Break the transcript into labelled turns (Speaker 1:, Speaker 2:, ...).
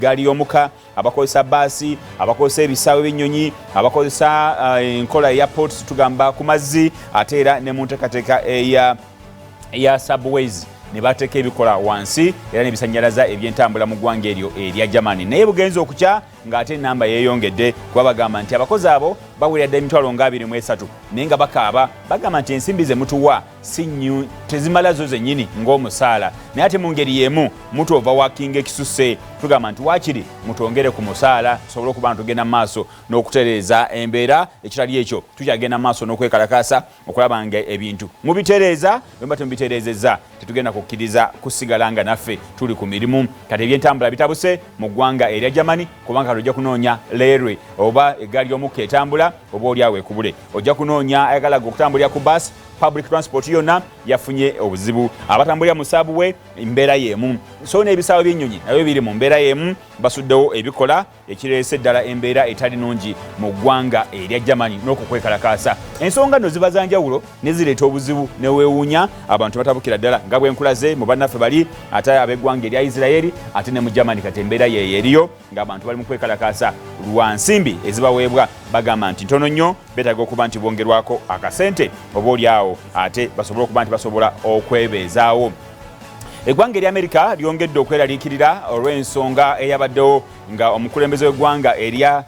Speaker 1: Gaali y'omuka, abakozesa baasi, abakozesa ebisaawe by'ennyonyi, abakozesa enkola eya ports, tugamba ku mazzi, ate era ne mu nteekateeka eya subways, ne bateeka ebikola wansi era nebisanyalaza ebyentambula mu ggwanga eryo erya Germany. Naye bugenza okukya ng'ate enamba yeeyongedde, kuba bagamba nti abakozi abo bawerera dda emitwalo nga 23, naye nga bakaaba, bagamba nti ensimbi ze mutuwa si nnyu, tezimala zo zennyini ng'omusaala, naye ate mu ngeri y'emu mutu overworking ekisusse. Tugamba nti waakiri mutwongere ku musaala tusobole okuba nga tugenda mu maaso n'okutereeza embeera. Ekitali ekyo, tukyagenda mu maaso n'okwekalakaasa okulaba nga ebintu mubitereeza. Bwemba temubitereezezza, tetugenda kukkiriza kusigala nga naffe tuli ku mirimu. Kati ebyentambula bitabuse mu ggwanga erya Germany, kubanga kati ojja kunoonya railway oba eggaali y'omukka etambula, oba oli awo ekubule. Ojja kunoonya ayagalaga okutambulira ku bus, public transport yonna yafunye obuzibu. Abatambulira mu subway, mbeera y'emu. So n'ebisaawe by'ennyonyi nabyo biri mu mbeera y'emu, basuddewo ebikola, ekireese ddala embeera etali nungi mu ggwanga erya Germany n'okukwekalakaasa. Ensonga nno ziba za njawulo ne zireeta obuzibu neweewuunya abantu batabukira ddala, nga bwenkulaze mu bannaffe bali ate ab'eggwanga erya Isirayeri, ate ne mu Germany kati embeera yeeyo eriyo, ng'abantu bali mu kwekalakaasa lwa nsimbi ezibaweebwa. Bagamba nti ntono nnyo, beetaaga okuba nti bongerwako akasente, oba oli awo ate basobole okuba nti basobola okwebeezaawo. Eggwanga erya Amerika lyongedde okweraliikirira olw'ensonga eyabaddewo nga omukulembeze w'eggwanga erya